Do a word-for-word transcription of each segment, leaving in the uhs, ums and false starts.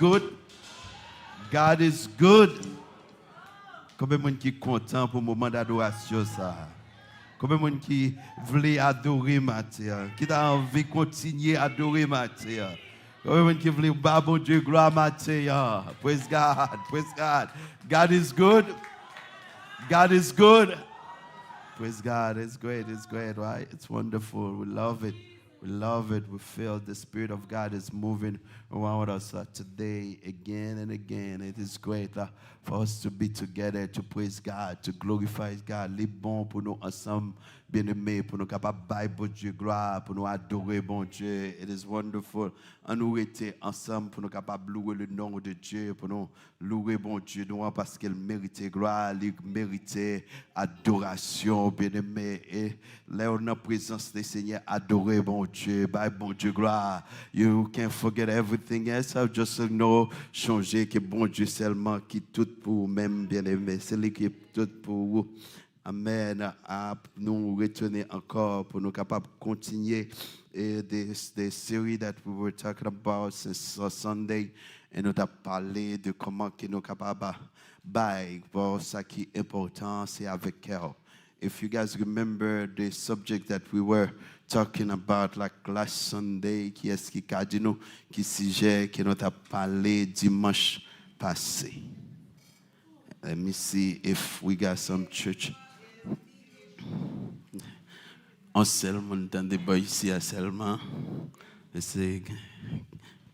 Good. God is good. Konbyen moun ki kontan pou moman dadorasyon sa a? Konbyen moun ki vle adore maten an? Ki ta anvi kontinye adore maten an? Konbyen moun ki vle ba Bondye glwa maten an? Praise God, praise God. God is good. God is good. Praise God. It's great. It's great, right? It's wonderful. We love it. We love it. We feel the Spirit of God is moving around us uh, today again and again. It is great uh, for us to be together, to praise God, to glorify God. Li bon pou nou ansanm, byeneme, pou nou kapab bay Bondye glwa, pou nou adore Bondye. It is wonderful. An nou rete ansanm pou nou kapab louwe le nom de Dieu, pou nou louwe Bondye nou an, paske l merite glwa, li merite adorasyon, byeneme. E lè w nan prezans le Senyè, adore Bondye, bay Bondye glwa. You can forget everything else, uh, just know, sonje ke Bondye sèlman ki tout pou ou menm, byeneme. Se li ki tout pou ou. Amen. A, nou retounen ankò pou nou kapab kontinye eh, the, the series that we were talking about since uh, Sunday. E nou t ap pale de kòman ke nou kapab uh, bay, bon, sa ki enpòtan, se avèk kè w. If you guys remember the subject that we were talking about like last Sunday, kiyès ki ka di nou ki sijè ke nou t ap pale dimanch pase? Let me see if we got some church. On sèl moun tande bò isi a sèlman. Se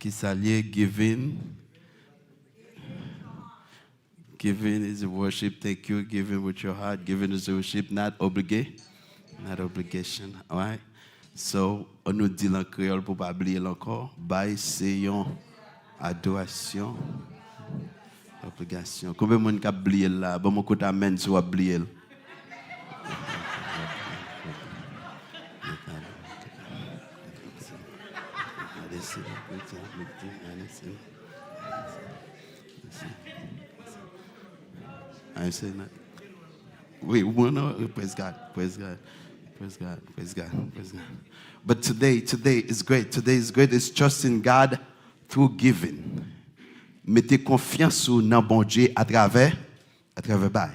ki sa l ye? Giving. Giving is worship. Thank you. Giving with your heart. Giving is worship, not obligate. Not obligation. All right? So, an nou di l an kreyòl pou pa bliye l ankò. Bay se yon adorasyon. Obligasyon. Konbyen moun k ap bliye l la? Ban m yon kout amèn si w ap bliye l. I say nothing. Wi, ou bon, non? Praise God, praise God, praise God, praise God, praise God. But today, today is great. Today is great. It's trusting God through giving. Mete konfyans ou nan Bondye atravè, atravè bay.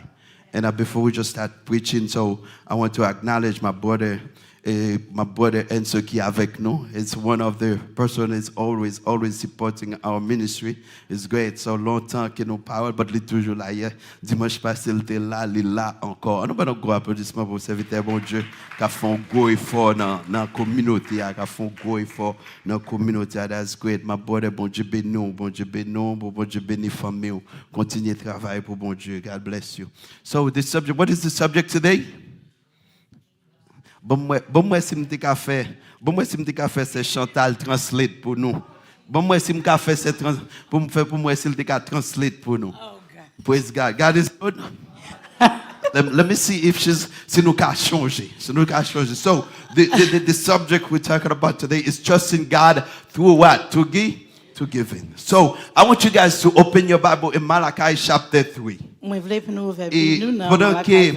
And uh, before we just start preaching, so I want to acknowledge my brother, eh, my brother Enzo ki avèk nou. It's one of the person is always, always supporting our ministry. It's great. So lontan ke nou pa wè l, but li toujou la. Yeah. Dimanch pase, l te la, li la ankò. An nou ban yon gwo aplodisman pou sèvitè Bondye k ap fè yon gwo efò nan, nan kominote a, k ap fè yon gwo efò nan kominote a. That's great. My brother, Bondye beni w, Bondye beni w, Bondye beni fanmi w. Kontinye travay pou Bondye. God bless you. So, the subject, what is the subject today? Bon, mwen, bon, mwen, si m te ka fè, bon, mwen, si m te ka fè sè Chantal translate pou nou. Bon, mwen, si m ka fè sè trans, pou m fè pou mwen, si l te ka translate pou nou. Oh, God. Praise God. God is good. Let, let me see if she's, si nou ka chonje. Si nou ka chonje. So, the, the, the, the subject we're talking about today is trusting God through what? Through gi-, through giving. So, I want you guys to open your Bible in Malachi chapter three. Mwen vle pou nou ouvè Bib nou nan Malachi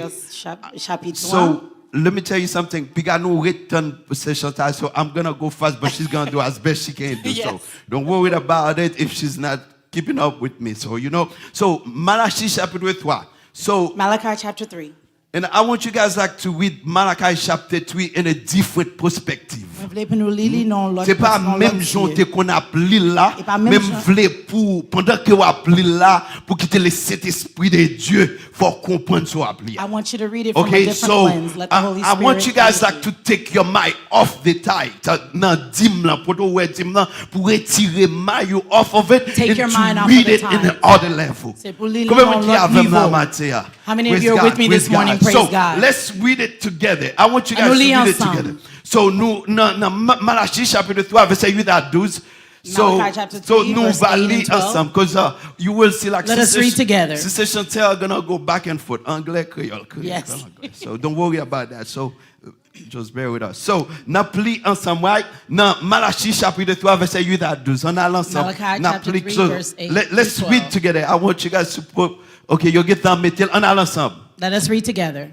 chapit twa. So, let me tell you something. Piga nou ret tann sè Chantal, so I'm gonna go fast, but she's gonna do as best she can do. So, don't worry about it if she's not keeping up with me. So, you know. So, Malachi chapitre twa. So, Malachi chapter three. And I want you guys like to read Malachi chapter three in a different perspective. Mwen vle pou nou li li nan lòt, se pa nan lòt menm jan w te konn ap li l la, men m vle pou, pandan ke w ap li l la, pou kite le Sentespri de Dye fè w konprann sa w ap li a. I want you to read it from a different lens. Let the Holy Spirit lead you. Okay, so I, I want you guys like to take your mind off the tithe, uh, nan dim lan, pou w wè dim lan, pou retire may ou off of it and to read it in the other level. Take your mind off of the tithe. Se pou li l nan lòt nivo. Konbyen moun ki avè m la maten an? How many of you are with me this morning? Praise God. Praise God. So, let's read it together. I want you guys to read it together. Ann nou li ansanm. So, nou, nan, nan Ma-, Malachi chapitre twa, vèsè uit a douz. So, Malachi chapter three, verse eight and twelve. So, nou va li ansanm, 'cause, uh, you will see, like, Let us read together. Sister Chantel gonna go back and forth. Anglè, kreyòl, kreyòl, kreyòl, anglè. Yes. So, don't worry about that. So, uh, just bear with us. So, n ap li ansanm, right? Nan Malachi chapitre twa, vèsè uit a douz. Ann al ansanm. Malachi chapter three, verse eight to twelve. N ap li. So, let, let's read together. I want you guys to put, okay, yo gentan mete l. Ann al ansanm. Let us read together.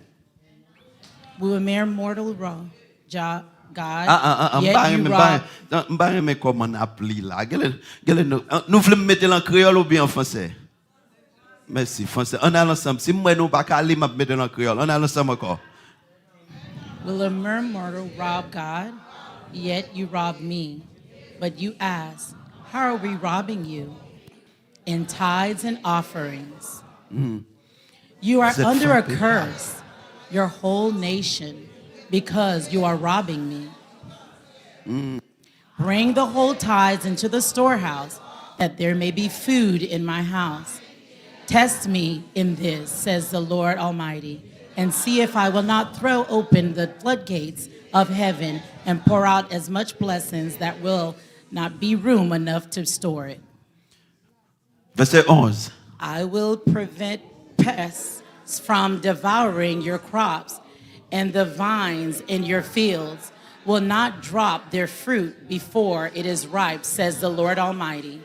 We will mere mortal raw, ja-, God, ah, ah, ah, ah, m yet pa you renmen, m pa rob renmen, m pa renmen kòman n ap li la. Gade, gade nou, ah, nou vle m mete l an kreyòl oubyen an fransè? Mèsi, fransè. Ann al ansanm. Si m wè nou pa ka li, m ap mete l an kreyòl. Ann al ansanm ankò. Will a mere mortal rob God? Yet you rob me. But you ask, how are we robbing you? In tithes and offerings. You are under a curse, your whole nation, because you are robbing me. Bring the whole tithes into the storehouse, that there may be food in my house. Test me in this, says the Lord Almighty, and see if I will not throw open the floodgates of heaven and pour out as much blessings that will not be room enough to store it. Vèsè onz. I will prevent pests from devouring your crops, and the vines in your fields will not drop their fruit before it is ripe, says the Lord Almighty.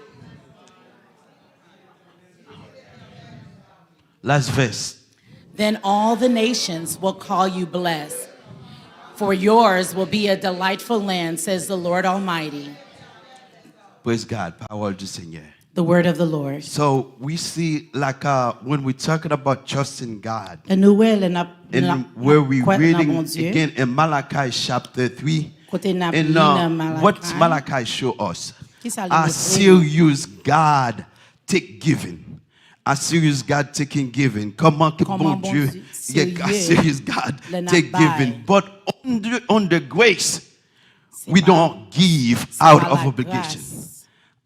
Last verse. Then all the nations will call you blessed, for yours will be a delightful land, says the Lord Almighty. Praise God. Pawòl du Seigneur. The word of the Lord. So we see, like, uh, when we talking about trusting God, e nou wè lè n ap, lè n ap, and where we reading again in Malachi chapter three, kote n ap li nan Malachi, what Malachi show us? Ki sa li montre nou? How serious God take giving. How serious God taking giving. Kòman ke Bondye, how serious God take giving. But on the, on the grace, we don't give out of obligation.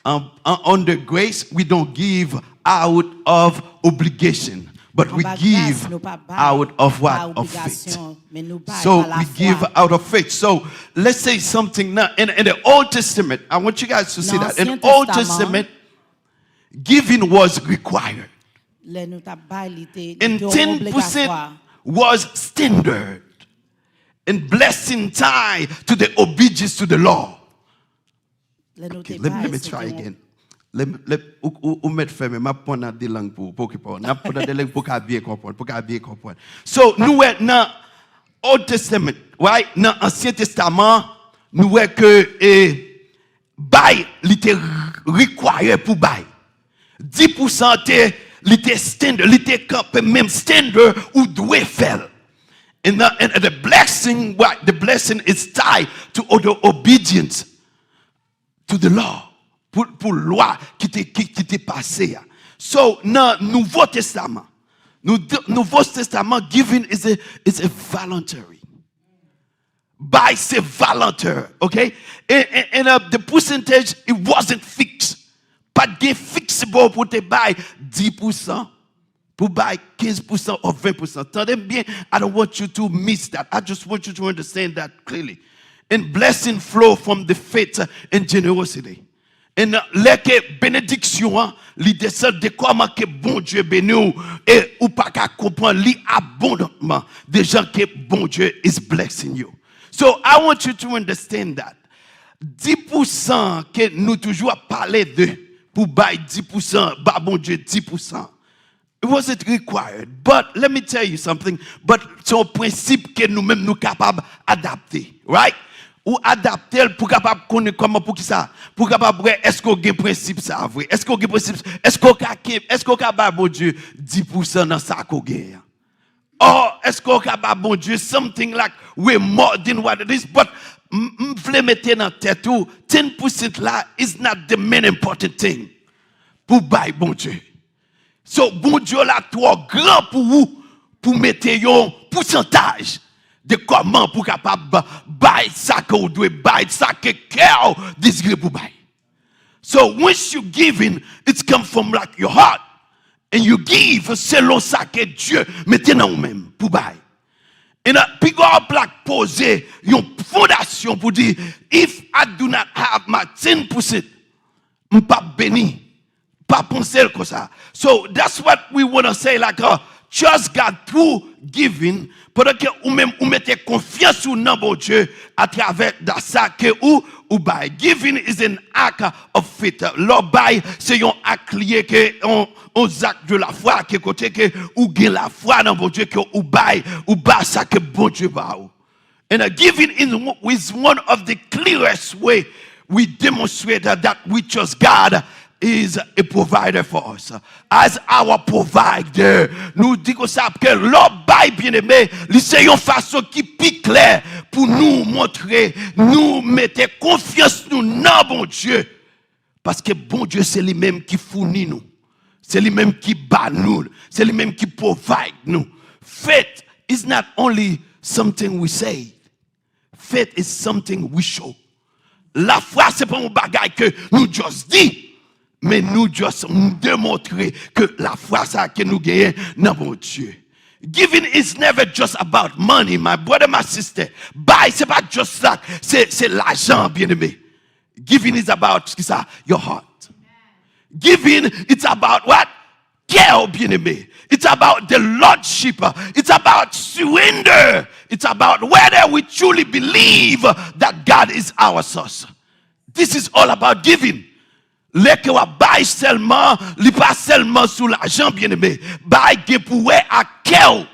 Um, uh, under grace, we don't give out of obligation, but we give out of what? Of faith. So we give out of faith. So let's say something now. In, in the Old Testament, I want you guys to see that. In Old Testament, giving was required. And ten percent was standard. And blessing tied to the obedience to the law. Okay, let me, let me try again. Let me, let, ou, ou, ou mèt fèmen, m ap pran nan de lang pou ou, pa okipe w. N ap pran nan de lang pou w ka byen konprann, pou w ka byen konprann. So, nou wè nan Old Testament, right? Nan Ansyen Testaman, nou wè ke, e, bay, li te require pou bay. Dis pou san te, li te standard, li te kanpe menm standard ou dwe fè l. And the, and the blessing, what? The blessing is tied to the obedience to the law. Pou, pou lwa ki te, ki, ki te pase a. So, nan Nouvo Testaman, nou, Nouvo Testaman, giving is a, is a voluntary. Bay se volontè, okay? And, and, and, uh, the percentage, it wasn't fixed. Pa t gen fiks pou, pou te bay dis pou san, pou bay kenz pou san ou ven pou san. Tande m byen, I don't want you to miss that. I just want you to understand that clearly. And blessing flow from the faith and generosity. And, uh, lè ke benediksyon an, li desann de kòman ke Bondye beni w, e ou pa ka konprann li abondantman, de jan ke Bondye is blessing you. So, I want you to understand that. Dis pou san ke nou toujou ap pale de, pou bay dis pou san, ba Bondye dis pou san. It wasn't required. But let me tell you something. But se yon prensip ke nou menm nou kapab adapte. Right? Ou adapte l pou kapab konnen kòman, pou ki sa? Pou kapab wè èske w gen prensip sa vre. Èske w gen prensip? Èske w ka kenbe, èske w ka ba Bondye dis pou san nan sa ke w genyen an? Or, èske w ka ba Bondye something like way more than what it is? But m, m vle mete nan tèt ou, ten percent la is not the main important thing pou bay Bondye. So, Bondye la twò gran pou ou, pou mete yon pousantaj de kòman pou kapab bay sa ke w dwe bay, sa ke kè w dezire pou bay. So, once you giving, it's come from, like, your heart. And you give selon sa ke Dye mete nan ou menm pou bay. And, uh, pi gwo plak poze yon fondasyon pou di, if I do not have my ten percent, m p ap beni. Pa panse l konsa. So, that's what we wanna say, like, uh, trust God through giving, pandan ke ou menm ou mete konfyans ou nan Bondye atravè da sa ke ou, ou bay. Giving is an act of faith. Lè w bay, se yon ak li ye, ke yon, yon zak de lafwa, ke kote ke ou gen lafwa nan Bondye, ke ou bay, ou ba sa ke Bondye ba ou. And uh, giving in, is one of the clearest way we demonstrate uh, that we trust God is a provider for us. As our provider, nou di konsa ke lè w bay, byeneme, li se yon fason ki pi klè pou nou montre nou mete konfyans nou nan Bondye. Paske Bondye se li menm ki founi nou. Se li menm ki ba nou. Se li menm ki provide nou. Faith is not only something we say. Faith is something we show. Lafwa se pa yon bagay ke nou just di, men nou just demontre ke lafwa sa ke nou genyen nan Bondye. Giving is never just about money, my brother, my sister. Bay se pa just that, se se lajan, byeneme. Giving is about kisa? Your heart. Giving, it's about what? Kè w, byeneme. It's about the lordship. It's about surrender. It's about whether we truly believe that God is our source. This is all about giving. Lè ke w ap bay sèlman, li pa sèlman sou lajan, byeneme. Bay gen pou wè ak kè w.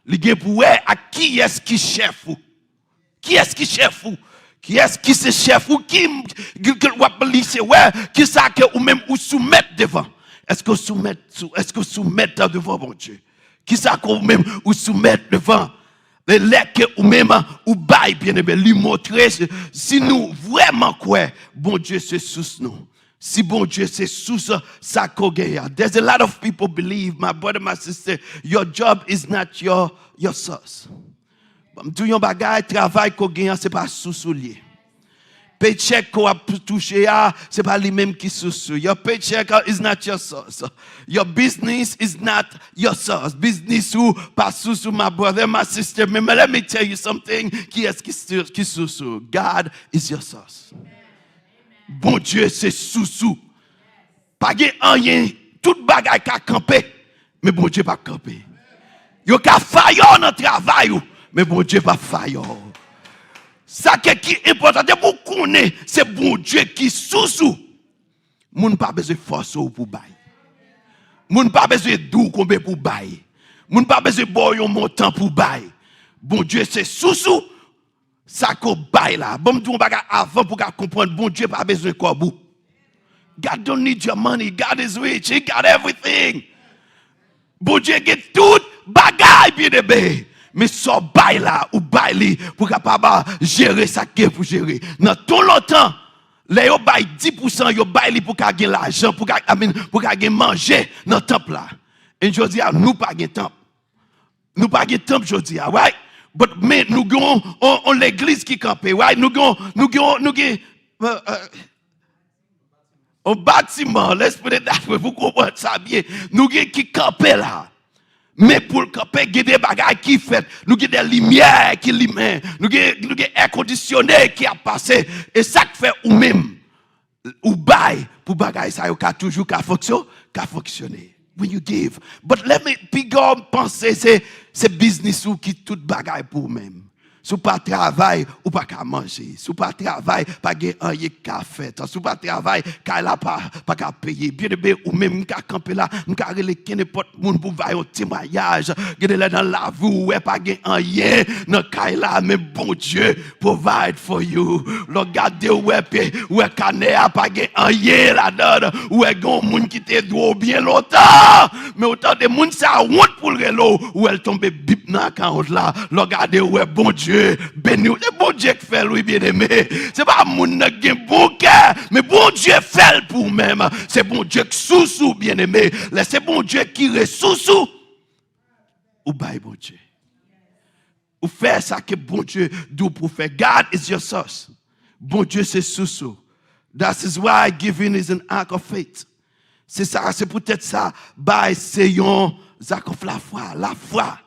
Li gen pou wè ak kiyès ki chèf ou. Kiyès ki chèf ou? Kiyès ki se chèf ou? Ki, ki, ki w ap lise wè? Kisa ke ou menm ou soumèt devan? Èske w soumèt sou, èske w soumèt devan Bondye? Kisa ke ou menm ou soumèt devan? E lè ke ou menm ou bay, byeneme, li montre si nou vrèman kwè Bondye se sous nou. Si Bondye se sous sa ke w genyen. There's a lot of people believe, my brother, my sister, your job is not your, your source. Ban m di w yon bagay, travay ke w genyen an, se pa sous ou li ye. Paycheck ke w ap touche a, se pa li menm ki sous ou. Your paycheck uh, is not your source. Your business is not your source. Biznis ou pa sous ou, my brother, my sister. Men let me tell you something. Kiyès ki sous, ki sous ou? God is your source. Bondye se sous ou. Pa gen anyen, tout bagay ka kanpe, men Bondye p ap kanpe. Yo ka fire w nan travay ou, men Bondye p ap fire w. Sa ke ki enpòtan, depi w konnen se Bondye ki sous ou, moun pa bezwen fòse w pou bay. Moun pa bezwen di w konbyen pou bay. Moun pa bezwen ba w yon montan pou bay. Bondye se sous ou, sa ke w bay la. Ban m di w yon bagay avan pou w ka konprann, Bondye pa bezwen kòb ou. God don't need your money. God is rich. He got everything. Bondye gen tout bagay, byeneme. Men sa w bay la, ou bay li pou w kapab jere sa k gen pou jere. Nan tan lontan, lè yo bay dis pousan, yo bay li pou ka gen lajan, pou ka, I mean, pou ka gen manje nan tanp la. E jodi a, nou pa gen tanp. Nou pa gen tanp jodi a, right? But men nou gen yon, yon, yon legliz ki kanpe, right? Nou gen yon, nou gen yon, nou gen, euh, euh, yon batiman, let's put it that way, pou konprann sa byen. Nou gen ki kanpe la. Men pou l kanpe, gen de bagay ki fèt. Nou gen de limyè ki limen. Nou gen, nou gen èkondisyone ki ap pase. E sa k fè ou menm, ou bay pou bagay sa yo ka toujou ka fonksyon, ka fonksyone. When you give. But let me, piga w panse se, se biznis ou ki tout bagay pou ou menm. Si w pa travay, ou pa ka manje. Si w pa travay, pa gen anyen k ka fèt. Si w pa travay, kay la pa, pa ka peye. Byeneme, ou menm, m ka kanpe la, m ka rele kenenpòt moun pou bay yon temwayaj. Gen de lè nan lavi w, ou wè pa gen anyen nan kay la, men Bondye provide for you. Lè w gade, ou wè pe, ou wè kanè a pa gen anyen ladan l. Ou wè gen yon moun ki te dwe w byen lontan. Men ou tande moun sa a wont pou l rele w. Ou wè l tonbe bip nan akawont la. Lè w gade, ou wè Bondye beni w. Se Bondye k fè l, wi, byeneme. Se pa moun nan k gen bon kè, men Bondye fè l pou ou menm. Se Bondye k sous ou, byeneme. Lè se Bondye ki resous ou, ou bay Bondye. Ou fè sa ke Bondye di w pou w fè. God is your source. Bondye se sous ou. That is why giving is an act of faith. Se sa, se poutèt sa, bay se yon zak of lafwa, lafwa.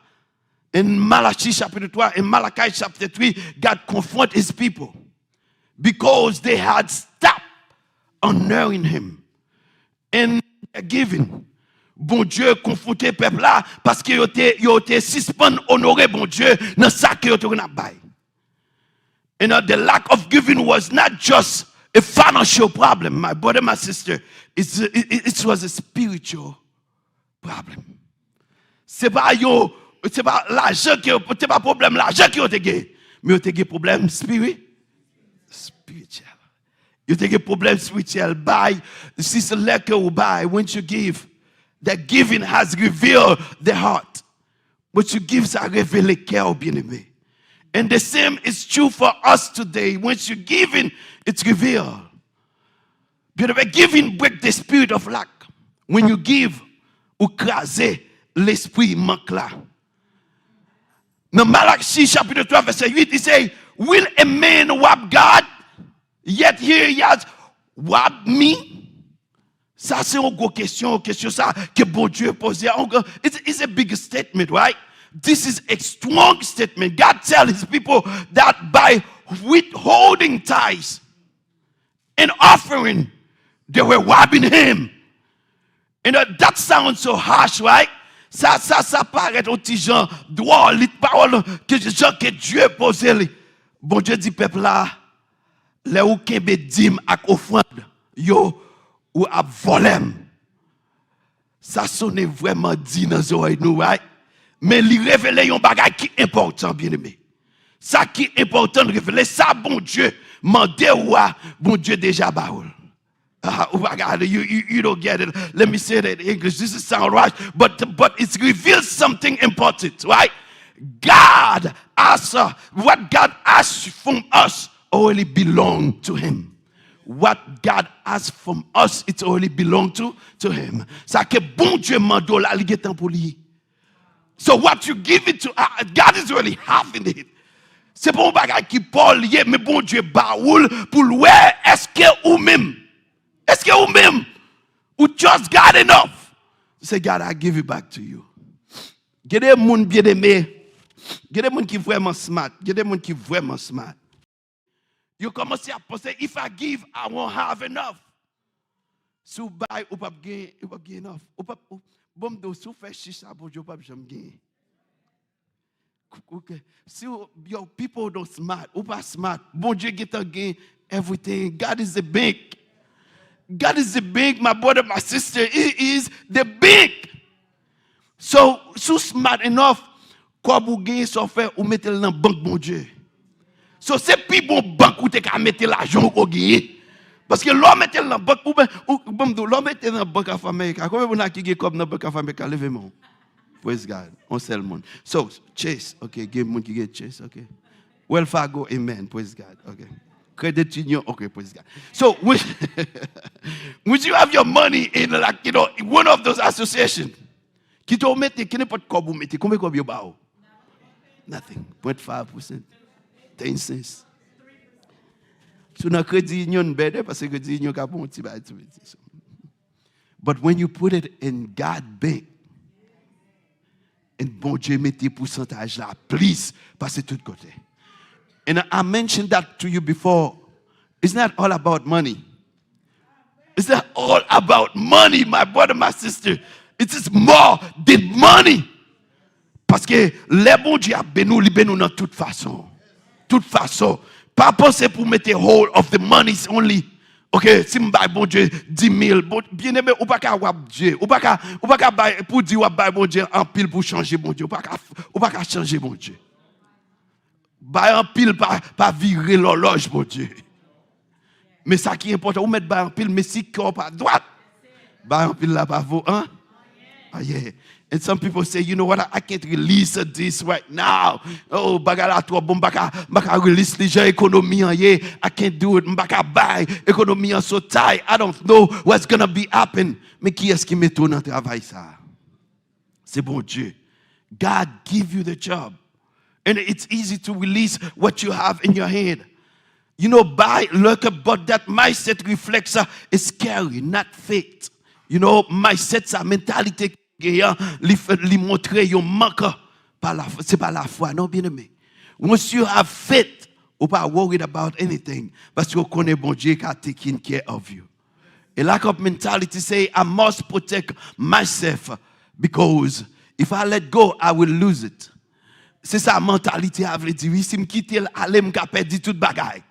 In Malachi chapter three, in Malachi chapter three, God confront his people because they had stopped honoring him in their giving. Bondye konfwonte pèp la paske yo te, yo te sispann onore Bondye nan sa ke yo te konn ap bay. And uh, the lack of giving was not just a financial problem, my brother, my sister. It's, it, it, it was a spiritual problem. Se pa yo, se pa lajan ke yo, se pa pwoblèm lajan ke yo te gen. Men yo te gen pwoblèm spiri-, spirityèl. Yo te gen pwoblèm spirityèl. Bay, si se lè ke ou bay, when you give, that giving has revealed the heart. When you give, sa revele kè w, byeneme. And the same is true for us today. When you giving, it's revealed. Byeneme, giving break the spirit of lack. When you give, ou kraze lespri mank la. Nan Malachi chapit twa vèsè uit, li se, "Will a man rob God? Yet here he has robbed me." Sa se yon gwo kesyon, kesyon sa ke Bondye poze a. It's, it's a big statement, right? This is a strong statement. God tell his people that by withholding tithes and offering, they were robbing him. And uh, that sounds so harsh, right? Sa, sa, sa parèt yon ti jan dwòl, li pawòl ke jan ke Dye poze li. Bondye di pèp la, lè ou kenbe dim ak ofrann yo, ou ap vòlè m. Sa sonnen vrèman di nan zòrèy nou, right? Men li revele yon bagay ki enpòtan, byeneme. Sa ki enpòtan, l revele sa Bondye mande w a, Bondye deja ba ou l. Ah, ou pa gade, you, you, you don't get it. Let me say that in English. This is sound right, but, but it reveals something important, right? God asks, uh, what God asks from us already belong to him. What God asks from us, it already belong to, to him. Sa ke Bondye mande w la, li gentan pou li. So what you give it to, uh, God is already having it. Se pa yon bagay ki pa w li ye, men Bondye ba ou l pou l wè èske ou menm. Èske ou menm, ou trust God enough to say, "God, I give it back to you." Gen de moun, byeneme, gen de moun ki vrèman smart, gen de moun ki vrèman smart. Yo kòmanse ap panse, "If I give, I won't have enough." Si w bay, ou p ap gen, ou p ap gen enough. Ou p ap, ou, bon, m di w, si w fè chich sa, Bondye, ou p ap janm genyen. Ok. Si w, yo, people don't smart, ou pa smart. Bondye gentan gen everything. God is the bank. God is the bank, my brother, my sister. He is the bank. So, si w smart enough, kòb ou genyen, sa w fè, ou mete l nan bank Bondye. So, se pi bon bank ou te ka mete lajan w ke w genyen. Paske lè w mete l nan bank, ou, ou, bon, m di w, lè w mete nan Bank of America, konbyen moun la ki gen kòb nan Bank of America? Leve men w. Praise God. Yon sèl moun. So, Chase, ok, gen moun ki gen Chase, ok. Wells Fargo, amen, praise God, ok. Credit Union, ok, praise God. So, when, when you have your money in, like, you know, one of those association, kite w mete, kenenpòt kòb ou mete, konbyen kòb yo ba w? Nothing. Point five percent. Ten cents. Si w nan Credit Union, better, paske Credit Union ka ba w yon ti bagay, ti bagay. But when you put it in God bank, and Bondye mete pousantaj la plis pase tout kote. And I mentioned that to you before. It's not all about money. It's not all about money, my brother, my sister. It is more than money. Paske lè Bondye ap beni w, li beni w nan tout fason. Tout fason. Pa panse pou mete hold of the money only. Ok, si m bay Bondye dis mil, bon, byeneme, ou pa ka wap Dye. Ou pa ka, ou pa ka bay, pou di w ap bay Bondye anpil pou chanje Bondye. Ou pa ka, ou pa ka chanje Bondye. Bay anpil pa, pa vire lòlòj Bondye. Men sa ki enpòtan, ou mèt bay anpil, men si kè w pa dwat, bay anpil la pa vo, an? Ah, yeah. And some people say, "You know what, I, I can't release this right now. Oh, bagay la twò bon, m pa ka, m pa ka release li jan ekonomi an ye. I can't do it. M pa ka bay, ekonomi an so tight. I don't know what's gonna be happen." Men kiyès ki mete w nan travay sa a? Se Bondye. God give you the job. And it's easy to release what you have in your hand. You know, by, look, but that mindset reflects, uh, is scary, not faith. You know, mindset sa, mentalite ki genyen, li fè, li montre yon mank pa la, se pa lafwa, non, byeneme. Once you have faith, ou pa worried about anything, paske ou konnen Bondye ka taking care of you. A lack of mentality say, "I must protect myself, because if I let go, I will lose it." Se sa mantalite a vle di, wi, si m kite l ale, m ka pèdi tout bagay.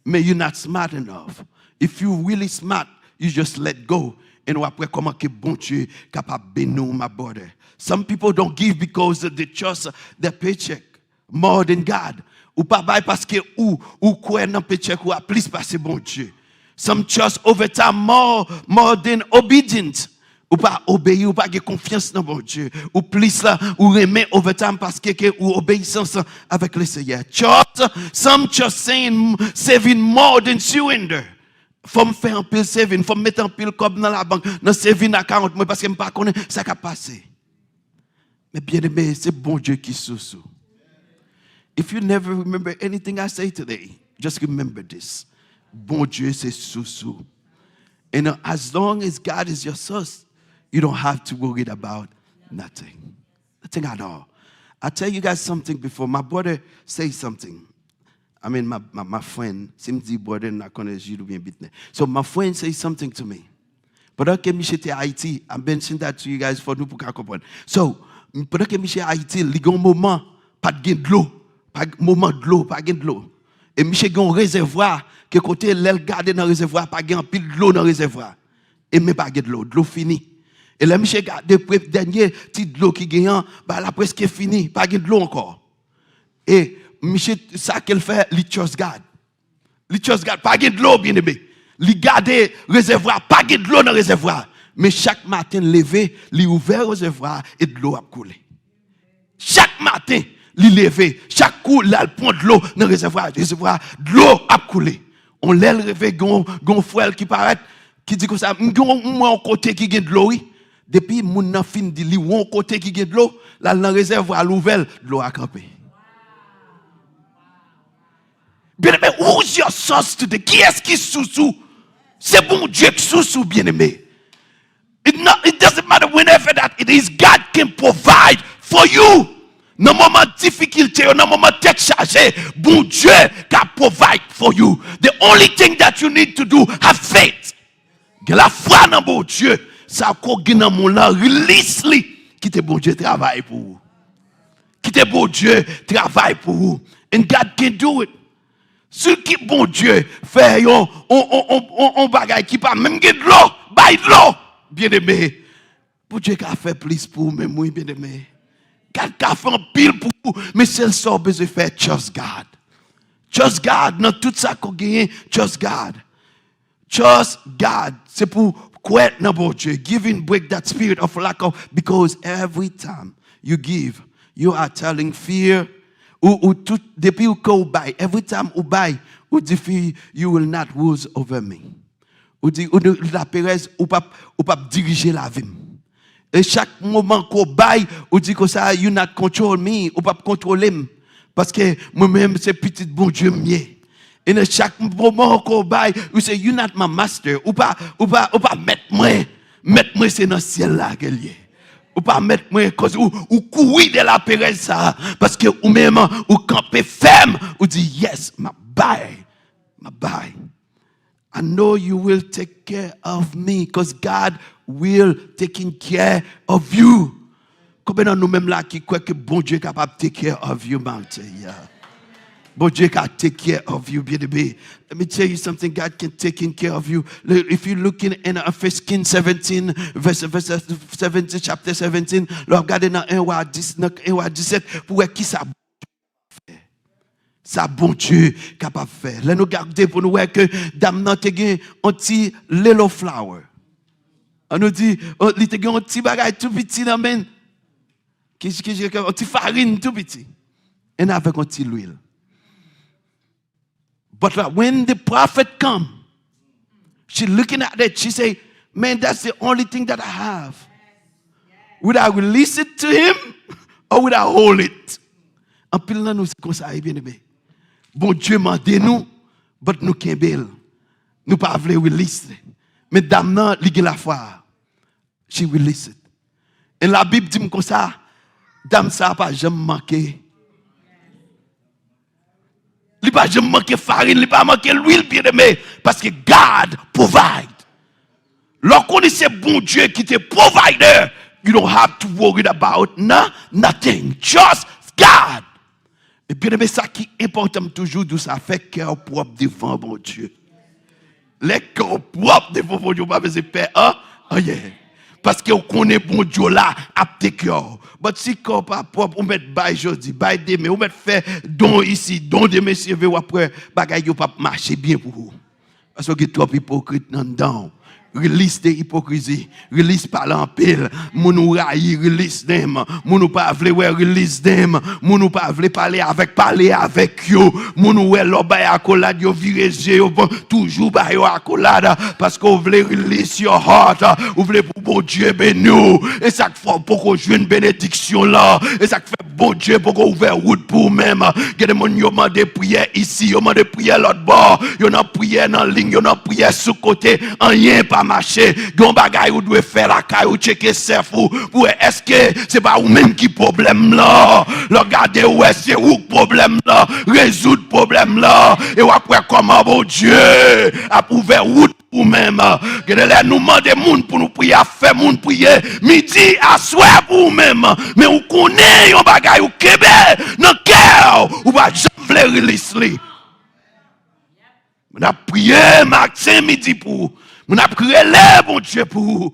Men you not smart enough. If you really smart, you just let go. And w ap wè kòman ke Bondye kapab beni w, my brother. Some people don't give because they trust their paycheck. more than God. Ou pa bay paske ou, ou kwè nan paycheck ou a plis pase Bondye. Some trust overtime more, more than obedience. Ou pa obeyi, ou pa gen konfyans nan Bondye. Ou plis la, ou renmen overtime paske ke ou obeyisans avèk Lesenyè. Trust, some trust saying, saving more than surrender. Fò m fè anpil saving, fò m mete anpil kòb nan labank, nan saving account mwen, paske m pa konnen sa k ap pase. Men byeneme, se Bondye ki sous ou. If you never remember anything I say today, just remember this. Bondye se sous ou. And uh, as long as God is your source, you don't have to worry about nothing. Nothing at all. I tell you guys something before. My brother say something. I mean, my, my, my friend, si m di brother, m pa konnen Jude oubyen Bitney. So, my friend say something to me. Pandan ke misye te Ayiti, I mention that to you guys for nou pou ka konprann. So, m- pandan ke misye Ayiti, li gen yon moman, pa t gen dlo. Pa, moman dlo, pa gen dlo. E misye gen yon rezèvwa, ke kote lè l gade nan rezèvwa, pa gen anpil dlo nan rezèvwa. E men pa gen dlo, dlo fini. E lè misye gade pre, dènye ti dlo ki gen an, ba la prèske fini, pa gen dlo ankò. E misye, sa ke l fè, li trust God. Li trust God, pa gen dlo, byeneme. Li gade rezèvwa, pa gen dlo nan rezèvwa. Men chak maten, l leve, li ouvè rezèvwa e dlo ap koule. Chak maten, li leve, chak kou, l al pran dlo nan rezèvwa, rezèvwa, dlo ap koule. On lè l leve, gen yon, gen yon frè l ki parèt, ki di konsa, "M gen yon, m wè yon kote ki gen dlo, wi." Depi moun nan fin di li wè yon kote ki gen dlo, l al nan rezèvwa, l ouvè l, dlo a kanpe. Byeneme, who's your source today? Kiyès ki sous ou? Se Bondye ki sous ou, byeneme. It, not, it doesn't matter whenever that it is, God can provide for you. Nan moman difikilte yo, nan moman tèt chaje, Bondye ka provide for you. The only thing that you need to do, have faith. Gen lafwa nan Bondye. Sa ko gen nan moun lan, release li. Kite Bondye travay pou ou. Kite Bondye travay pou ou. And God can do it. Si ki Bondye fè yon, yon, yon, yon, yon, yon bagay ki pa menm gen dlo, bay dlo, byeneme. Bondye ka fè plis pou ou menm, wi, byeneme. God ka fè anpil pou ou, men sèl sa w bezwen fè, trust God. Trust God nan tout sa ke w genyen, trust God. Trust God. Se pou kwè nan Bondye. Giving break that spirit of lack of, because every time you give, you are telling fear. Ou, ou tout, depi ou ke ou bay, every time ou bay, ou di fear, you will not rule over me. Ou di, ou di laperèz, ou p ap, ou p ap dirije lavi m. E chak moman ke w bay, ou di konsa, you not control me, ou p ap kontwole m. Paske mwen menm se pitit Bondye m ye. E nan chak moman ke w bay, ou se you not my master, ou pa, ou pa, ou pa mèt mwen. Mèt mwen se nan syèl la ke l ye. Ou pa mèt mwen, koz ou, ou kouri dèyè laperèz sa, paske ou menm, ou kanpe fèm, ou di, yes, m ap bay, m ap bay. I know you will take care of me, 'cause God will taking care of you. Konbyen nan nou menm la ki kwè ke Bondye kapab take care of you, Mantya? Bondye ka take care of you, byeneme. Let me tell you something, God can taking care of you. Le- If you looking in uh, First Kings seventeen, verse, verse seventeen, chapter seventeen, lè w ap gade nan en Wa dis, nan en Wa disèt, pou wè kisa sa Bondye kapab fè. Lè nou gade pou nou wè ke dam nan te gen yon ti lelo flour. An nou di, oh, li te gen yon ti bagay tou piti nan men. Ki, ki, ki, yon ti farin tou piti. And avèk yon ti lwil. But uh, when the prophet come, she looking at it, she say, man, that's the only thing that I have. Would I release it to him or would I hold it? Anpil nan nou se konsa, e byeneme. Bondye mande nou, but nou kenbe l. Nou pa vle release li. Men dam nan, li gen lafwa. She release it. E Labib di m konsa, dam sa a pa janm manke. Li pa janm manke farin, li pa manke lwil, byeneme, paske God provide. Lè w konnen se Bondye ki te provider, you don't have to worry about no, nothing. Trust God. E byeneme, sa ki enpòtan, m toujou di w sa, fè kè w pwòp devan Bondye. Lè kè w pwòp devan Bondye, ou pa bezwen pè an, anyen. Paske w konnen Bondye w la ap take care w. But si kè w pa pwòp, ou mèt bay jodi, bay demen, ou mèt fè don isi, don demen, si Dye vle, w ap wè bagay yo p ap mache byen pou ou. Paske w gen twòp ipokrit anndan w. Release the ipokrizi. Release pale anpil. Moun ou rayi, release them. Moun ou pa vle wè, release them. Moun ou pa vle pale avèk, pale avèk yo. Moun ou wè lè w bay akolad, yo vire je yo, bon, toujou ba yo akolad. Paske w vle release your heart. Ou vle pou Bondye beni w. E sa k fè w poko jwenn benediksyon lan. E sa k fè Bondye poko ouvè wout pou ou menm. Gen de moun yo mande priyè isi, yo mande priyè lòt bò. Yo nan priyè nan liy, yo nan priyè sou kote. Anyen pa mache. Gen yon bagay ou dwe fè lakay ou, tcheke sèf ou, pou wè èske se pa ou menm ki pwoblèm lan. Lè w gade, ou wè se ou k pwoblèm lan. Rezoud pwoblèm lan. E w ap wè kòman Bondye ap ouvè wout ou menm. Gen de lè nou mande moun pou nou priye, ap fè moun priye midi, aswè pou ou menm. Men ou konnen yon bagay ou kenbe nan kè w, ou pa janm vle release li. Moun ap priye maten, midi pou ou. Moun ap rele Bondye pou ou.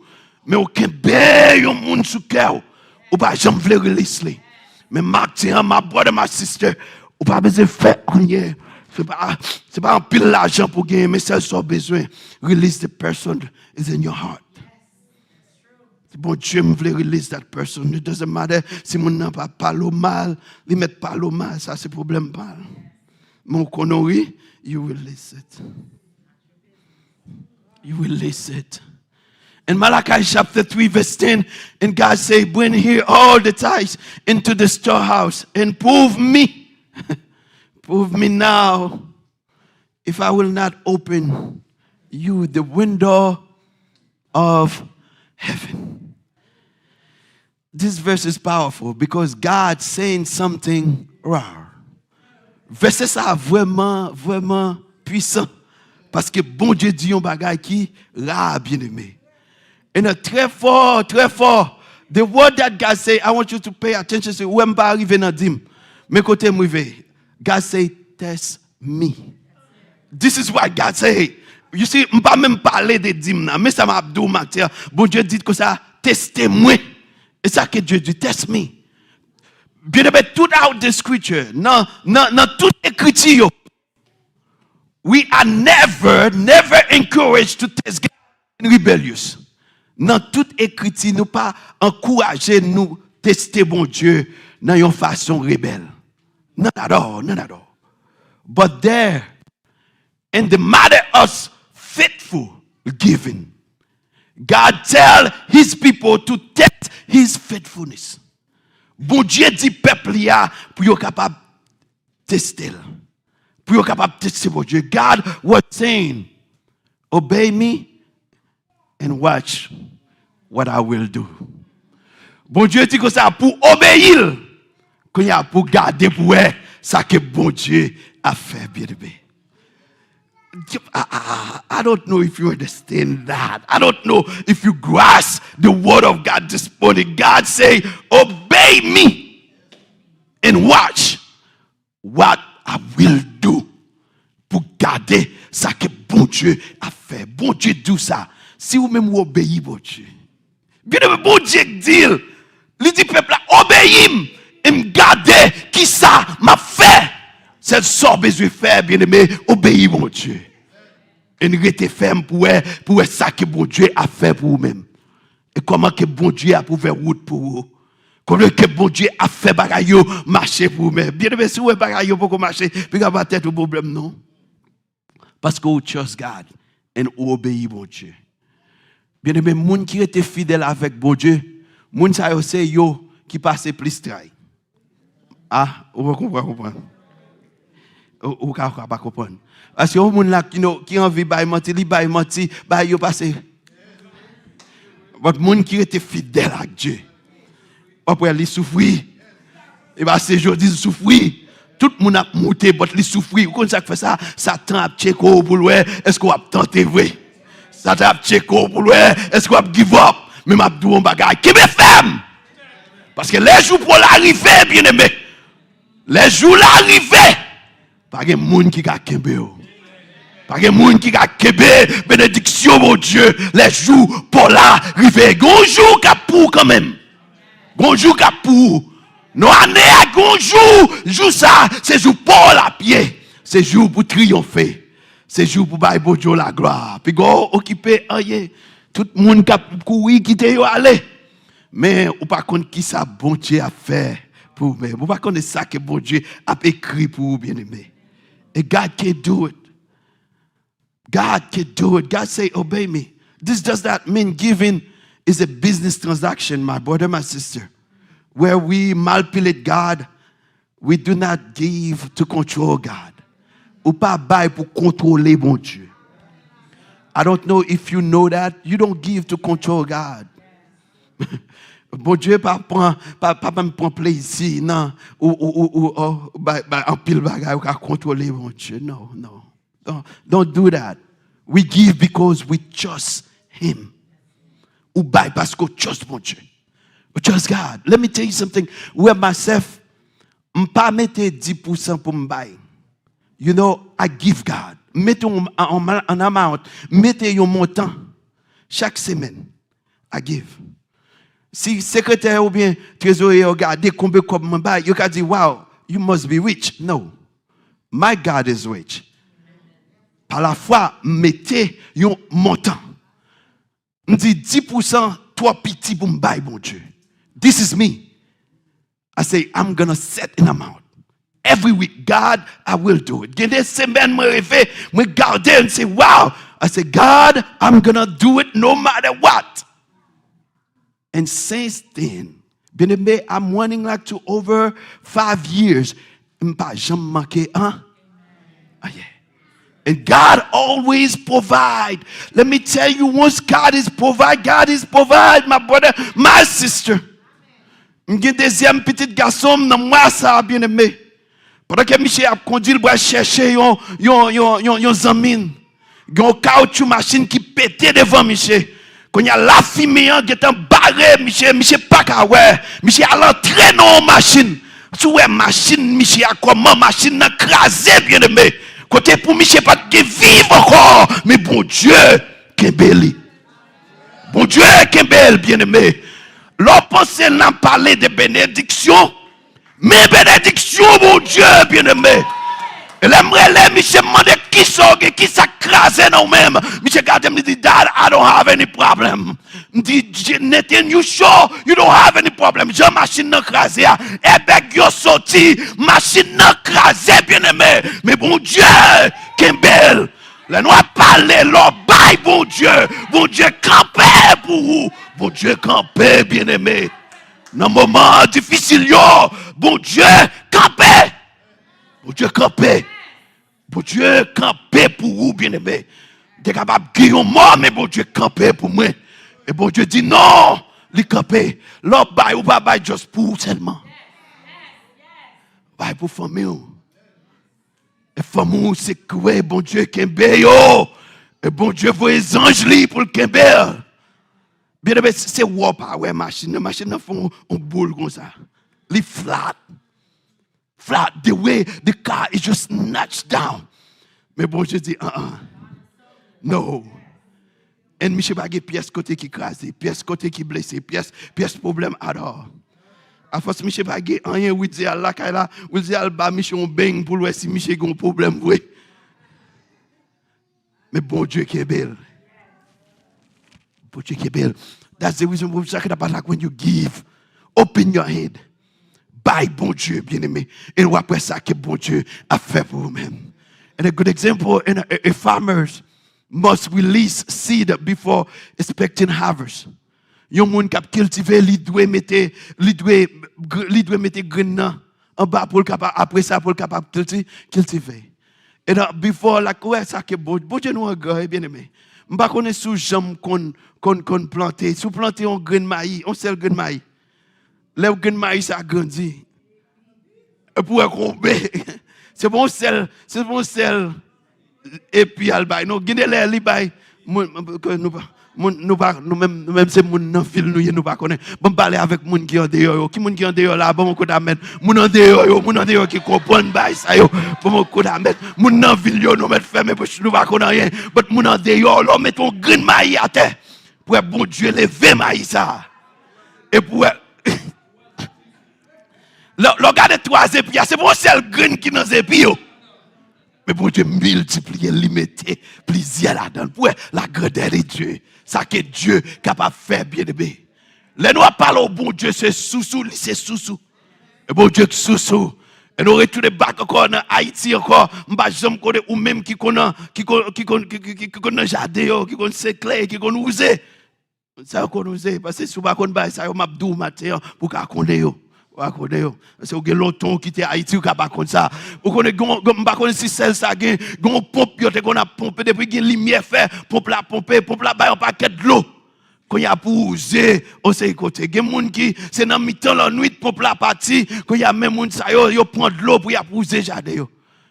Men ou kenbe yon moun sou kè w. Ou pa janm vle release li. Men maten an, my brother, my sister, ou pa bezwen fè anyen. Se pa, se pa anpil lajan pou genyen, men sèl sa w bezwen. Release the person is in your heart. Bondye, m vle release that person. It doesn't matter si moun nan pa pale w mal, li mèt pale w mal, sa se pwoblèm pa l. Men w konnen w ri, you release it. You release it. In Malachi chapter three, verse ten, and God say, "Bring here all the tithes into the storehouse and prove me, prove me now if I will not open you the window of heaven." This verse is powerful because God saying something rare. Vèsè sa vrèman, vrèman pwisan. Paske Bondye di yon bagay ki ra, byeneme. E nan trè fò, trè fò. The word that God say, I want you to pay attention to. Ou wè m pa rive nan dim. Men kote m rive. God say, "Test me." This is what God say. You see, m pa menm pale de dim nan. Men sa m ap di w maten an. Bondye di konsa, "Teste mwen." E sa ke Dye di, "Test me." Byeneme, throughout the scripture, nan, nan, nan tout ekriti yo, we are never, never encouraged to test God in rebellious. Nan tout ekriti, nou pa ankouraje nou teste Bondye nan yon fason rebèl. None at all, none at all. But there, in the matter of faithful giving, God tell his people to test his faithfulness. Bondye di pèp li a pou yo kapab teste l. Pou yo kapab teste Bondye. God was saying, "Obey me and watch what I will do." Bondye di konsa pou obeyi l. Kounye a pou gade pou wè sa ke Bondye ap fè, byeneme. I, I, I, I don't know if you understand that. I don't know if you grasp the word of God this morning. God say, "Obey me and watch what I will do." Pou gade sa ke Bondye ap fè. Bondye di w sa. Si ou menm ou obeyi Bondye. Byeneme, Bondye k di l. Li di pèp la, "Obeyi m, e m gade kisa m ap fè." Sèl sa w bezwen fè, byeneme, obeyi Bondye. E n rete fèm pou wè, pou wè sa ke Bondye ap fè pou ou menm. E kòman ke Bondye ap ouvè wout pou ou. Kòman ke Bondye ap fè bagay yo mache pou ou menm. Byeneme, si w wè bagay yo poko mache, piga pa tèt ou pwoblèm non. Paske ou trust God and ou obeyi Bondye. Byeneme, moun ki rete fidèl avèk Bondye, moun sa yo se yo ki pase plis tray. Ah, ou pa konprann, konprann. Ou, ou ka, ou ka pa konprann. Paske yon moun la ki, nou, ki anvi bay manti, li bay manti, bay yo pase. But moun ki rete fidèl ak Dye, w ap wè li soufri. E pa se jodi l soufri. Tout moun ap moute, but li soufri. Ou konn sa k fè sa? Satan ap tcheke w pou l wè èske w ap tante vre. Satan ap tcheke w pou l wè èske w ap give up. Men m ap di w yon bagay. Kenbe fèm! Paske lè jou pa w la rive, byeneme. Lè jou la rive, pa gen moun ki ka kenbe w. Pa gen moun ki ka kenbe benediksyon Bondye lè jou pa w la rive. Gen yon jou k ap pou ou kanmenm. Gen yon jou k ap pou ou. Nan ane a, gen yon jou, jou sa, se jou pa w l ap ye. Se jou pou triyonfe. Se jou pou bay Bondye w laglwa. Piga w okipe anyen. Tout moun k ap kouri kite yo ale. Men ou pa konn kisa Bondye ap fè pou ou menm. Ou pa konnen sa ke Bondye ap ekri pou ou, byeneme. And God can do it. God can do it. God say, "Obey me." This does not mean giving is a business transaction, my brother, my sister, where we manipulate God. We do not give to control God. Ou pa bay pou kontwole Bondye. I don't know if you know that. You don't give to control God. Bondye pa pran, pa, pa menm pran plezi nan ou, ou, ou, ou, ou bay, bay anpil bagay ou ka kontwole Bondye. No, no. Don't, don't do that. We give because we trust Him. Ou bay paske w trust Bondye. Ou trust God. Let me tell you something. Where myself, m pa mete dis pousan pou m bay. You know, I give God. M mete yon, an, an, an amount, m mete yon montan chak semèn. I give. Si sekretè oubyen trezorye yo gade konbyen kòb mwen bay, yo ka di, "Wow, you must be rich." No. My God is rich. Pa lafwa, m mete yon montan. M di dis pousan twò piti pou m bay Bondye. This is me. I say, "I'm gonna set an amount. Every week, God, I will do it." Gen de semèn mwen reve, mwen gade, m se, "Wow." I say, "God, I'm gonna do it no matter what." And since then, byeneme, I'm running like to over five years. M pa janm manke an. Ah, yeah. And God always provide. Let me tell you, once God is provide, God is provide, my brother, my sister. M gen dezyèm pitit gason m nan mwa sa a, byeneme. Pandan ke misye ap kondui, l pral chèche yon, yon, yon, yon, yon zanmi l. Gen yon kawotchou machin ki pete devan misye. Kounye a, lafimen an gentan bare misye, misye pa ka wè. Misye al antre nan yon machin. Si w wè machin misye a, kòman machin nan kraze, byeneme. Kote pou misye pa t gen viv ankò, men Bondye kenbe li. Bondye kenbe l, byeneme. Lè w panse n ap pale de benediksyon, men benediksyon Bondye, byeneme. E lè m rele misye, m mande, "Kisa w gen? Kisa k kraze nan w menm?" Misye gade m, li di, "Dad, I don't have any problem." M di, "Nathan, you sure you don't have any problem?" Jan machin nan kraze a, airbag yo soti, machin nan kraze, byeneme. Men Bondye kenbe l. Lè nou ap pale, lè w bay Bondye, Bondye kanpe pou ou. Bondye kanpe, byeneme. Nan moman difisil yo, Bondye kanpe. Bondye kanpe. Bondye kanpe pou ou, byeneme. M te kapab gen yon mò, men Bondye kanpe pou mwen. E Bondye di non, li kanpe. Lè w bay, ou pa bay just pou ou sèlman. Bay pou fanmi w. E fanmi w se kwè Bondye kenbe yo. E Bondye voye zanj li pou l kenbe l. Byeneme, se, se wè w pa wè machin nan. Machin nan fè yon, yon boul konsa. Li flat. Flat. The way the car is just snatched down. Men Bondye di, "Uh-uh. No." And misye pa gen pyès kote ki kraze, pyès kote ki blese, pyès, pyès pwoblèm at all. Afòs misye pa gen anyen, Wildy al lakay la, Wildy al ba misye yon beny pou l wè si misye gen yon pwoblèm vre. Men Bondye kenbe l. Bondye kenbe l. That's the reason why, when you give, open your hand. Bay Bondye, byeneme. E w ap wè sa ke Bondye ap fè pou ou menm. And a good example, and a, a, a farmers must release seed before expecting harvest. Yon moun k ap kiltive, li dwe mete, li dwe, li dwe mete grenn nan anba pou l kapab, apre sa, pou l kapab kilti-, kiltive. E nan, before, like, ou wè sa ke Bon-, Bondye nou an gran, e byeneme. M pa konnen si w janm konn, konn, konn plante, si w plante yon grenn mayi, yon sèl grenn mayi. Lè yon grenn mayi sa grandi, epi w wè konbe. Se pa yon sèl, se pa yon sèl, epi al bay. Non, gen de lè li bay, mwen, ke nou pa, Moun, nou pa, nou menm, nou menm se moun nan vil nou ye, nou pa konnen. Ban m pale avèk moun ki andeyò yo. Ki moun ki andeyò la? Ban m yon kout amèn. Moun andeyò yo, moun andeyò ki konprann bagay sa yo. Ban m yon kout amèn. Moun nan vil yo, nou mèt fèmen bouch, nou pa konn anyen. But moun andeyò, lè w mete yon grenn mayi atè, pou wè Bondye leve mayi sa. E pou wè, lè, lè w gade twa zepi a, se pa yon sèl grenn ki nan zepi yo. Men Bondye miltipliye l, li mete plizyè ladan l. Pou wè la grandeur de Dieu. Sa ke Dye kapab fè, byeneme. Lè nou ap pale w Bondye se sousou, li se sousou. E Bondye k sousou. E nou retounen back ankò nan Ayiti ankò. M pa janm konnen ou menm ki konn nan, ki konn, ki konn, ki, ki, ki, ki konn nan jaden yo, ki konn sekle, ki konn wouze. Sa yo konn wouze, paske si w pa konn bagay sa yo, m ap di w maten an, pou w ka konnen yo. Ou pa konnen yo. Paske w gen lontan w kite Ayiti, ou ka pa konn sa. Ou konnen, gen, gen, m pa konnen si sèl sa gen, gen yon ponp yo te konn ap ponpe, depi gen limyè fè, ponp la ponpe, ponp la bay yon pakèt dlo. Kounye a pou wouze, yon seri kote. Gen moun ki, se nan mitan lannwit, ponp la pati, kounye a men moun sa yo, yo pran dlo pou y ap wouze jaden yo.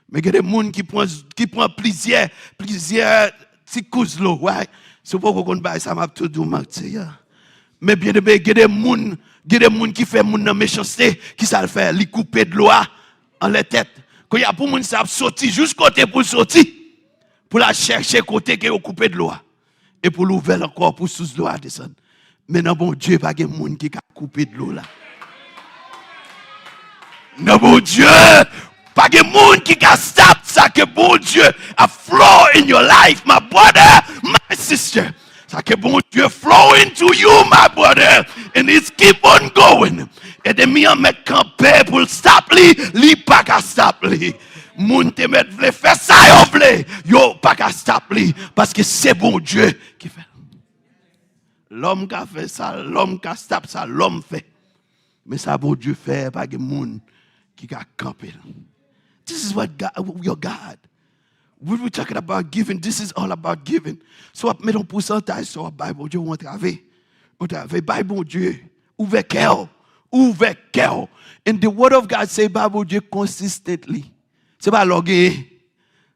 Men gen de moun ki pran, ki pran plizyè, plizyè ti kous dlo, right? Si w poko konn bagay sa, m ap tou di w manti a. Men byeneme, gen de moun, gen de moun ki fè moun nan mechanste, ki sa l fè? Li koupe dlo a anlè tèt. Kounye a pou moun sa ap soti jis kote pou l soti, pou l al chèche kote ke yo koupe dlo a. E pou l ouvè l ankò pou sous dlo a desann. Men nan Bondye, pa gen moun ki ka koupe dlo la. Nan Bondye, pa gen moun ki ka stop sa ke Bondye ap flow in your life, my brother, my sister. Sa ke Bondye flow into you, my brother, and it's keep on going. Ènmi an mèt kanpe pou l stop li, li pa ka stop li. Moun te mèt vle fè sa yo vle, yo pa ka stop li, paske se Bondye ki fè l. Lòm ka fè sa, lòm ka stop sa, lòm fè. Men sa Bondye fè, pa gen moun ki ka kanpe l. This is what God, your God. When we talking about giving, this is all about giving. So w ap mete yon pousantaj, so w ap bay Bondye, ou antrave. Ou antrave, bay Bondye. Ouvè kè w. Ouvè kè w. And the word of God say, bay Bondye consistently. Se pa lè w genyen.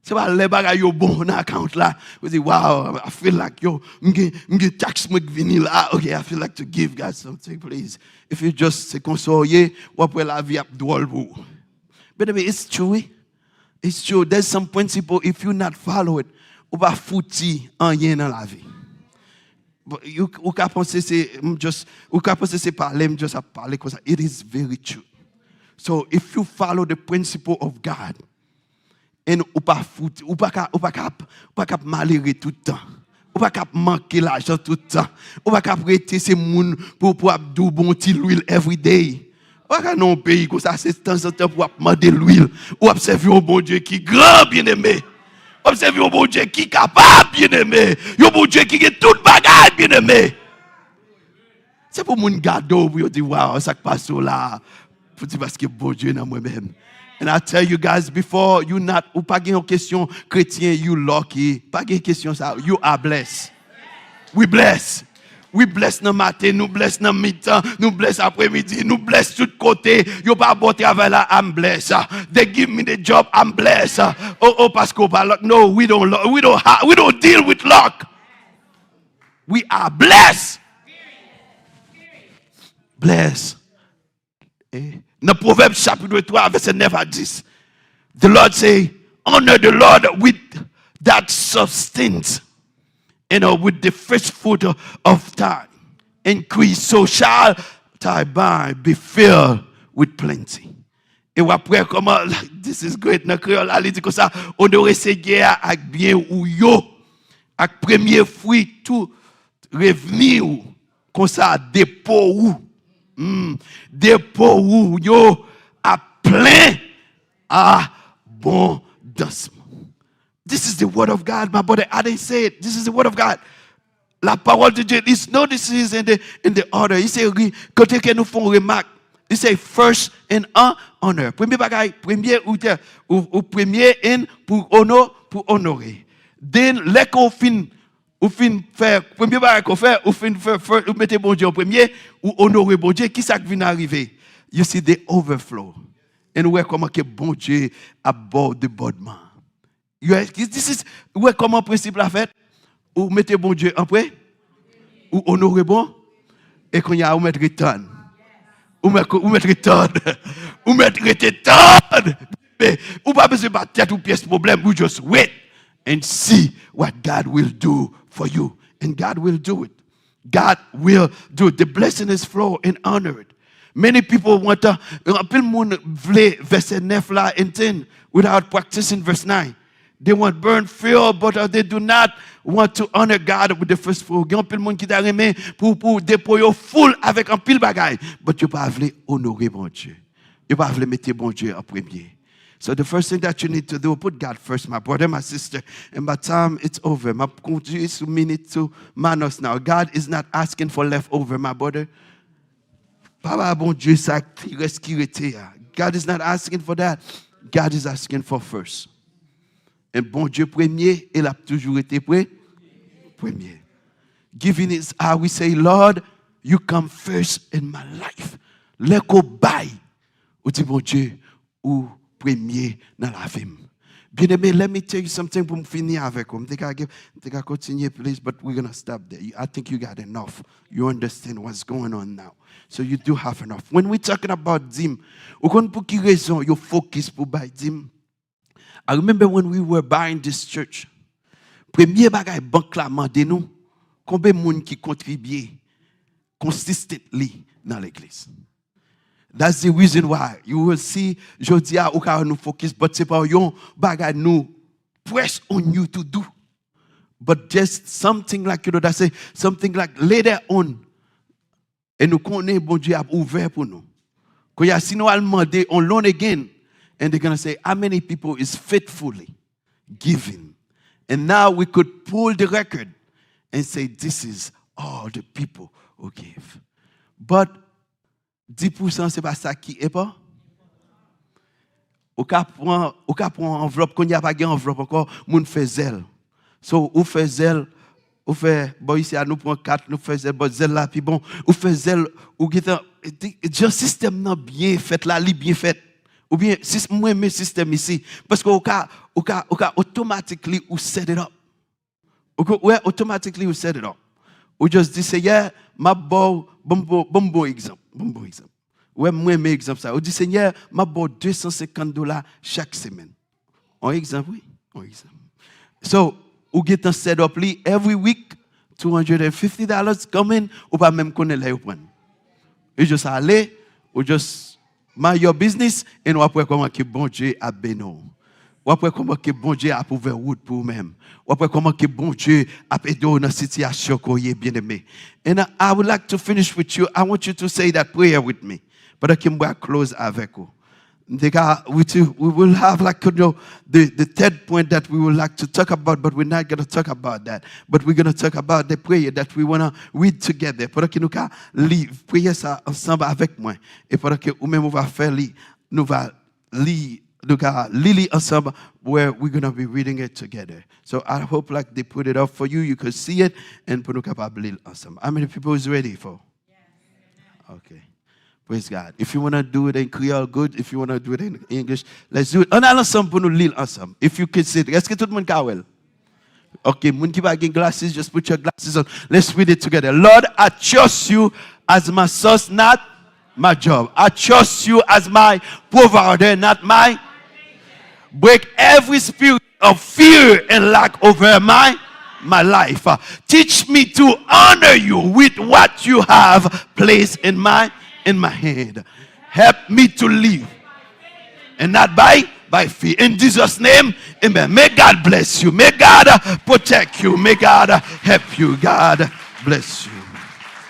Se pa lè bagay yo bon nan account la, ou di, "Wow, I feel like, yo, m gen, m gen tax mwen k vini la. Okay, I feel like to give God something, please." If you just se konsa w ye, w ap wè lavi ap dwòl pou ou. But I mean, it's true, wi. It's true. There's some principle, if you not follow it, ou pa fouti anyen nan lavi. But you, ou ka panse se, m just, ou ka panse se pale, m just ap pale konsa. It is very true. So, if you follow the principle of God, and ou pa fout, ou pa ka, ou pa ka, ou pa ka ap malere tout tan. Ou pa ka ap manke lajan tout tan. Ou pa ka ap rete se moun pou, pou ap di w bon ti lwil every day. Ou pa ka nan yon peyi konsa, se tanzantan pou w ap mande lwil. Ou ap sèvi yon Bondye ki gran, byeneme. Ou ap sèvi yon Bondye ki kapab, byeneme. Yon Bondye ki gen tout bagay, byeneme. Se pou moun gade w, pou yo di, "Waw, sa k pase w la?" Pou di, "Paske Bondye nan mwen menm." And I tell you guys before, you not, ou pa gen yon kesyon kretyen, you lucky. Pa gen kesyon sa, you are blessed. We bless. We bless nan maten, nou bless nan mitan, nou bless apremidi, nou bless tout kote. Yo pa ba w travay la, I'm blessed. They give me the job, I'm blessed. Oh, oh, paske w pa luck. No, we don't, lu- we don't, ha- we don't deal with luck. We are blessed. Blessed. Eh, nan Pwovèb chapit twa, vèsè nèf a dis, the Lord say, "Honor the Lord with that substance, and uh, with the first fruit of thy increase, so shall thy barn be filled with plenty." E w ap wè kòman, this is great, nan kreyòl la, li di konsa, "Onore Senyè a ak byen ou yo, ak premye fwi tou revni w, konsa depo ou, hmm, depo ou yo ap plen abondansman." This is the word of God, my brother. I didn't say it. This is the word of God. La parole de Dieu. It's no, this is in the, in the order. Li se ri, kote ke nou fè yon remak. Li se first and hon- honor. Premye bagay, premye ou te, ou, ou premye and pou ono, pou onore. Then, lè ke w fin, ou fin fè, premye bagay ke w fè, ou fin fè, fè, ou mete Bondye an premye, ou onore Bondye, ki sa k vin arive? You see the overflow. And ou wè kòman ke Bondye ap ba w debòdman. You are, this is, ou wè kòman prensip la fèt? Ou mete Bondye an pre-, Ou onore bon? E kounye a, ou mèt ret tann. Ou mèt, ou mèt ret tann. Ou mèt rete tann. Men, ou pa bezwen ba tèt ou pyès pwoblèm. You just wait and see what God will do for you. And God will do it. God will do it. The blessing is flow and honored. Many people want to, anpil moun vle vèsè nèf la and ten without practicing verse nine. They want burnt fuel, but uh, they do not want to honor God with the first fruit. Gen anpil moun ki ta renmen pou, pou depo yo full avèk anpil bagay, but yo pa vle onore Bondye. Yo pa vle mete Bondye an premye. So the first thing that you need to do, put God first, my brother, my sister. And by time it's over, m ap kondui sou minit tou, Manos now. God is not asking for leftover, my brother. Pa ba Bondye sa ki rès ki rete a. God is not asking for that. God is asking for first. And Bondye premye, e l ap toujou rete pre, premye. Giving is how we say, Lord, you come first in my life. Lè ke w bay, ou di Bondye, ou premye nan lavi m. Byeneme, let me tell you something pou m fini avèk ou. M te ka, m te ka kontinye, please, but we're gonna stop there. I think you got enough. You understand what's going on now. So you do have enough. When we talking about dim, ou konn pou ki rezon yo focus pou bay dim? I remember when we were buying this church. Premye bagay bank la mande nou, konbyen moun ki kontribye consistently nan legliz. That's the reason why you will see jodi a ou ka wè nou focus, but se pa yon bagay nou press on you to do. But just something like, you know, that's a, something like later on. E nou konnen Bondye ap ouvè pou nou. Kounye a, si nou al mande on loan again, and they're gonna say, how many people is faithfully giving? And now we could pull the record and say, this is all the people who give. But dis pou san se pa sa ki enpò. Ou ka pran, ou ka pran yon anvlòp, kounye a pa gen anvlòp ankò, moun fè zèl. So, ou fè zèl, ou fè, bò isi a, nou pran kat, nou fè zèl, bò zèl la pi bon. Ou fè zèl, ou gentan, jan sistèm nan byen fèt la, li byen fèt. Oubyen, si, mwen renmen sistèm isi, paske ou ka, ou ka, ou ka automatically ou set it up. Ou ko-, wè, automatically ou set it up. Ou just di, Senyè, m ap ba w, ban m bon, ban m bon egzanp. Ban m bon egzanp. Wè, mwen renmen egzanp sa. Ou di, Senyè, m ap ba w de san senkant dola chak semèn. On egzanp, wi. On egzanp. So, ou gentan set up li every week, two hundred and fifty dollars coming, ou pa menm konnen lè yo pran. Ou just ale, ou just mind your business, and w ap wè kòman ke Bondye ap beni w. W ap wè kòman ke Bondye ap ouvè wout pou ou menm. W ap wè kòman ke Bondye ap ede w nan sitiyasyon ke w ye, byeneme. And I, I would like to finish with you. I want you to say that prayer with me. Pandan ke m va close avèk ou. M te ka, we, to, we will have, like, you know, the, the third point that we would like to talk about, but we're not gonna talk about that. But we're gonna talk about the prayer that we wanna read together. Pandan ke nou ka li priyè sa ansanm avèk mwen. E pandan ke ou menm ou va fè li, nou va li, nou ka li li ansanm, where we're gonna be reading it together. So I hope, like, they put it up for you, you could see it, and pou nou kapab li l ansanm. How many people is ready for? Okay. Praise God. If you wanna do it in Creole, good. If you wanna do it in English, let's do it. Ann al ansanm pou nou li l ansanm. If you can see it. Èske tout moun ka wè l? Okay, moun ki pa gen glasses, just put your glasses on. Let's read it together. Lord, I trust you as my source, not my job. I trust you as my provider, not my. Break every spirit of fear and lack over my, my life. Uh, teach me to honor you with what you have placed in my, in my hand. Help me to live and not by, by fear. In Jesus' name, amen. May God bless you. May God, uh, protect you. May God, uh, help you. God bless you.